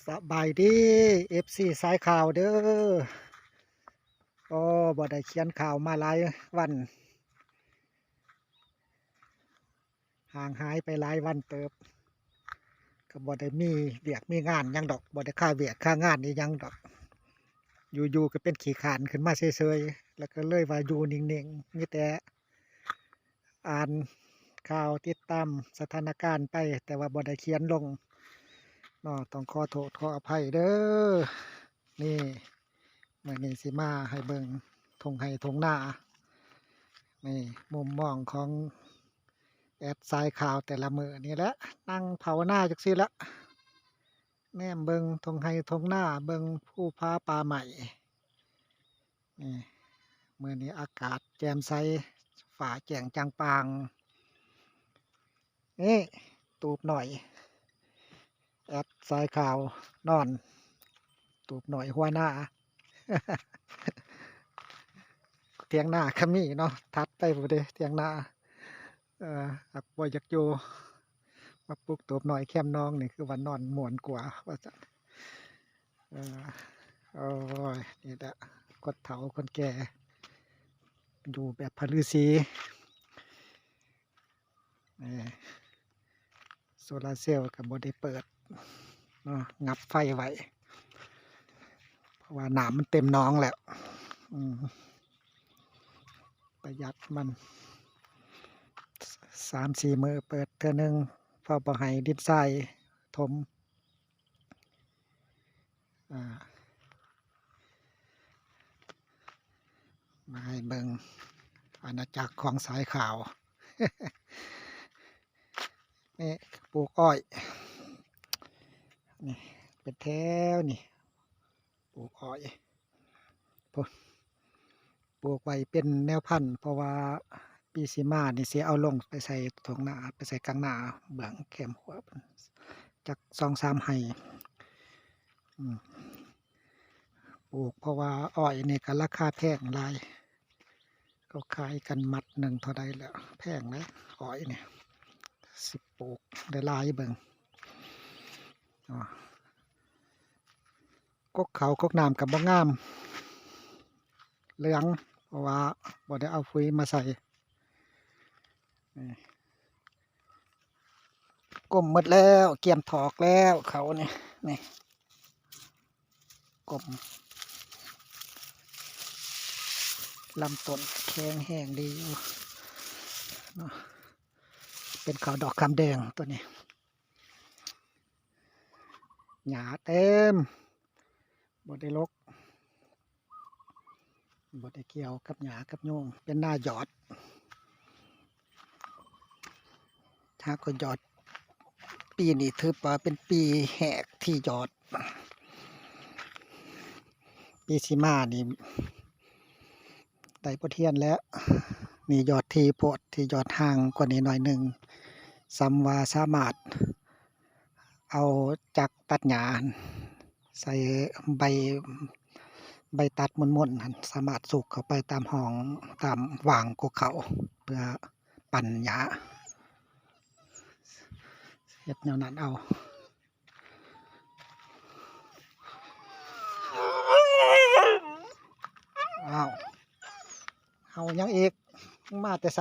ສະບາຍດີເອັຟຊີສາຍຂ່າວເດີ. ໂອ້ ບໍ່ໄດ້ຂຽນຂ່າວມາຫຼາຍວັນ, ຫ່າງຫາຍໄປຫຼາຍວັນເຕີບ, ກໍບໍ່ໄດ້ມີວຽກມີງານຫຍັງດອກ, ບໍ່ໄດ້ຄາວຽກຄາງານອີ່ຫຍັງດອກ, ຢູ່ໆກໍເປັນຂີ້ຄ້ານຂຶ້ນມາເສີຍໆ ແລ້ວກໍເລີຍວ່າຢູ່ນິ່ງໆ ມີແຕ່ ອ່ານຂ່າວ ຕິດຕາມສະຖານະການໄປ, ແຕ່ວ່າບໍ່ໄດ້ຂຽນລົງເນາະ, ຕ້ອງຂໍໂທດຂໍອະໄພເດີ. ນີ້ ມື້ນີ້ຊິມາໃຫ້ເບິ່ງທົ່ງໄຮ່ທົ່ງນາ, ນີ້ມຸມມອງຂອງແອດສາຍຂ່າວແຕ່ລະມື້ນີ້ແຫຼະ, ນັ່ງເຜົານາຈັ່ງຊີ້ລະ, ແນມເບິ່ງທົ່ງໄຮ່ທົ່ງນາ, ເບິ່ງພູຜາປ່າໄມ້. ນີ້ ມື້ນີ້ອາກາດແຈ່ມໃສ, ຟ້າແຈ້ງຈ່າງປ່າງ. ນີ້ ຕູບນ້ອຍ ແອດສາຍຂ່າວນອນ, ຕູບນ້ອຍຫົວນາ. ຖຽງນາກໍມີເນາະ, ຖັດໄປພຸ້ນເດ້ຖຽງນາ. ເອີ ຫາກບໍ່ຢາກຢູ່ ມາປຸກຕູບນ້ອຍແຄມໜອງນີ້ ຄືວ່ານອນມ່ວນກວ່າວ່າຊັ້ນ. ເອີ ໂອ້ຍ ນີ້ແຫຼະ ຄົນເຖົ້າຄົນແກ່ ຢູ່ແບບພະລືສີ. ເອີ ໂຊລາເຊວກໍບໍ່ໄດ້ເປີດເນາະ, ຫງັບໄຟໄວ້ ເພາະວ່ານ້ຳມັນເຕັມໜອງແລ້ວ. ອືມ ປະຢັດມັນ ສາມສີ່ມື້ເປີດເທື່ອໜຶ່ງ ເພື່ອບໍ່ໃຫ້ດິນຊາຍຖົມ. ອ່າ ມາໃຫ້ເບິ່ງອານາຈັກຂອງສາຍຂ່າວ. ນີ້ ປູກອ້ອຍ ນີ້ ເປັນແຖວນີ້ ປູກອ້ອຍ ພຸ້ນ ປູກໄວ້ເປັນແນວພັນ, ເພາະວ່າປີຊິມານີ້ຊິເອົາລົງໄປໃສ່ທົ່ງນາ, ໄປໃສ່ກາງນາເບື້ອງແຄມຂົວ ຈັກສອງສາມໄຮ່. ອືມ ປູກ ເພາະວ່າອ້ອຍນີ້ກໍລາຄາແພງຫຼາຍ, ເຂົາຂາຍກັນມັດໜຶ່ງເທົ່າໃດແລ້ວ, ແພງເດ້ອ້ອຍນີ້. ຊິປູກໄດ້ຫຼາຍເບິ່ງ ກົກເຂົ້າກົກນ້ຳກໍບໍ່ງາມ, ເຫຼືອງ ເພາະວ່າບໍ່ໄດ້ເອົາຝຸ່ນມາໃສ່. ນີ້ ກົມໝົດແລ້ວ, ກຽມຖອກແລ້ວເຂົ້ານີ້. ນີ້ ກົມ ລຳຕົ້ນແຂງແຮງດີຢູ່ເນາະ, ເປັນເຂົ້າດອກຄຳແດງຕົວນີ້. ຫຍ້າເຕັມ ບໍ່ໄດ້ລົກ, ບໍ່ໄດ້ກ່ຽວກັບຫຍ້າກັບໂຍງ, ເປັນນາຢອດ. ຫາກໍຢອດ, ປີນີ້ຖືວ່າເປັນປີແຮກທີ່ຢອດ. ປີຊິມານີ້ ໄດ້ບົດຮຽນແລ້ວ. ນີ້ຢອດຖີ່ໂພດ, ທີ່ຢອດຫ່າງກວ່ານີ້ໜ້ອຍໜຶ່ງ, ສ່ຳວ່າສາມາດເອົາຈັກຕັດຫຍ້າ ໃສ່ໃບ ໃບຕັດມົນໆຫັ້ນ ສາມາດສຸກເຂົ້າໄປຕາມຮ່ອງ ຕາມຫວ່າງກົກເຂົ້າ ເພື່ອປັ່ນຫຍ້າ. ເຮັດແນວນັ້ນເອົາ. ອ້າວ ເຫົ່າຫຍັງອີກ? ມາແຕ່ໃສ?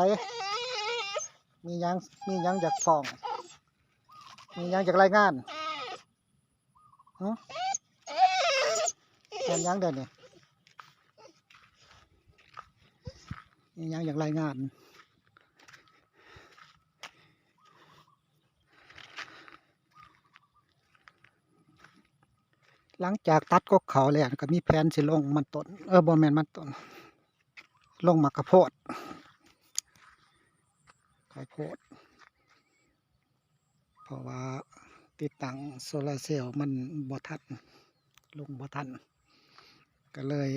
ມີຫຍັງ ມີຫຍັງຢາກຟ້ອງ? ມີຫຍັງຢາກລາຍງານ? ຫຶ? ແມ່ນຫຍັງເດນີ້? ມີຫຍັງຢາກລາຍງານ? ຫຼັງຈາກຕັດກົກເຂົ້າແລ້ວ ກໍມີແຜນຊິລົງມັນຕົ້ນ, ເອີ ບໍ່ແມ່ນມັນຕົ້ນ, ລົງໝາກກະໂພດ, ເຂົ້າໂພດ, ເພາະວ່າຕິດຕັ້ງໂຊລາເຊວມັນບໍ່ທັນ, ລົງບໍ່ທັນ, ກໍເລີຍ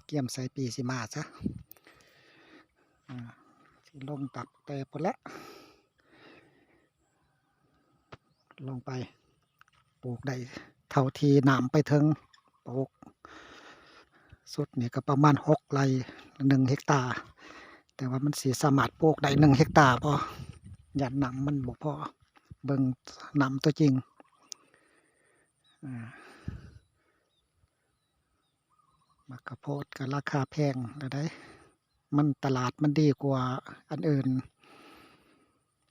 ກຽມໃສ່ປີຊິມາຊະ. ອາ ຊິລົງຕັກແຕ່ພຸ້ນແຫຼະ. ລົງໄປ ປູກໄດ້ເທົ່າທີ່ນ້ຳໄປເຖິງ, ປູກສຸດນີ້ກໍປະມານຫົກໄຮ່ ໜຶ່ງເຮັກຕາ, ແຕ່ວ່າມັນຊິສາມາດປູກໄດ້ໜຶ່ງເຮັກຕາບໍ່? ຢ້ານນ້ຳມັນບໍ່ພໍ, ເບິ່ງນ້ຳຕົວຈິງ. ອ່າ ໝາກກະໂພດກໍລາຄາແພງແລ້ວໃດ໋ ມັນ ຕະຫຼາດມັນດີກວ່າອັນອື່ນ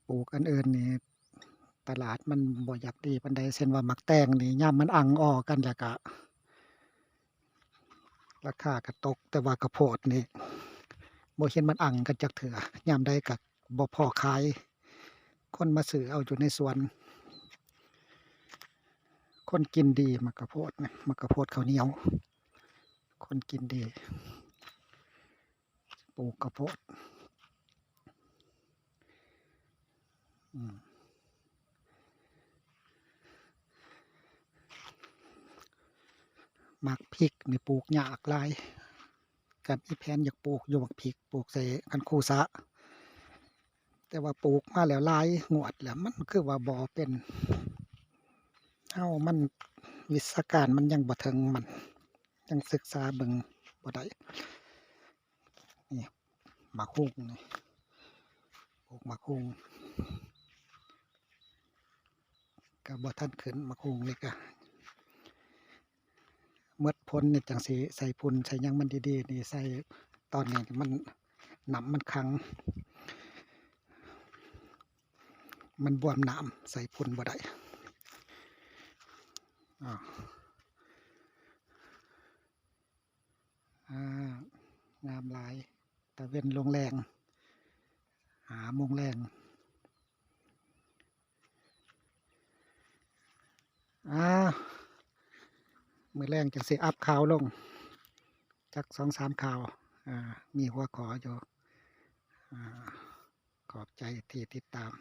ປູກອັນອື່ນນີ້ຕະຫຼາດມັນບໍ່ຢາກດີປານໃດ. ເຊັ່ນວ່າໝາກແຕງນີ້ ຍາມມັນອັ່ງອໍກັນແລ້ວກະ ລາຄາກໍຕົກ, ແຕ່ວ່າກະໂພດນີ້ບໍ່ເຫັນມັນອັ່ງກັນຈັກເທື່ອ, ຍາມໃດກໍບໍ່ພໍຂາຍ, ຄົນມາຊື້ເອົາຢູ່ໃນສວນ. ຄົນກິນດີໝາກກະໂພດນະ, ໝາກກະໂພດເຂົ້າໜຽວ, ຄົນກິນດີ ປູກກະໂພດ. ອືມ ໝາກພິກນີ້ປູກຍາກຫຼາຍ, ກໍມີແຜນຢາກປູກຢູ່ໝາກພິກ, ປູກໃສ່ຄັນຄູສະ, ແຕ່ວ່າປູກມາແລ້ວຫຼາຍງວດແລ້ວ ມັນຄືວ່າບໍ່ເປັນ, ເຮົາມັນ ວິຊາການມັນຍັງບໍ່ເຖິງ, ມັນຍັງສຶກສາເບິ່ງບໍ່ໄດ້. ນີ້ໝາກຫຸ່ງນີ້, ປູກໝາກຫຸ່ງກໍບໍ່ທັນຂຶ້ນ, ໝາກຫຸ່ງນີ້ກໍໝົດຜົນນີ້ ຈັ່ງຊິໃສ່ຝຸ່ນໃສ່ຫຍັງມັນດີໆ ນີ້ໃສ່ ຕອນນີ້ມັນ ນ້ຳມັນຂັງ, ມັນບວມນ້ຳ ໃສ່ຝຸ່ນບໍ່ໄດ້. ອາ ອາ ງາມຫຼາຍ, ຕາເວັນລົງແລງ ຫ້າໂມງແລງ. ອາ ມື້ແລງຈັ່ງຊິອັບຂ່າວລົງ ຈັກສອງສາມຂ່າວ, ອາ ມີຫົວຂໍ້ຢູ່. ອາ ຂອບໃຈທີ່ຕິດຕາມ.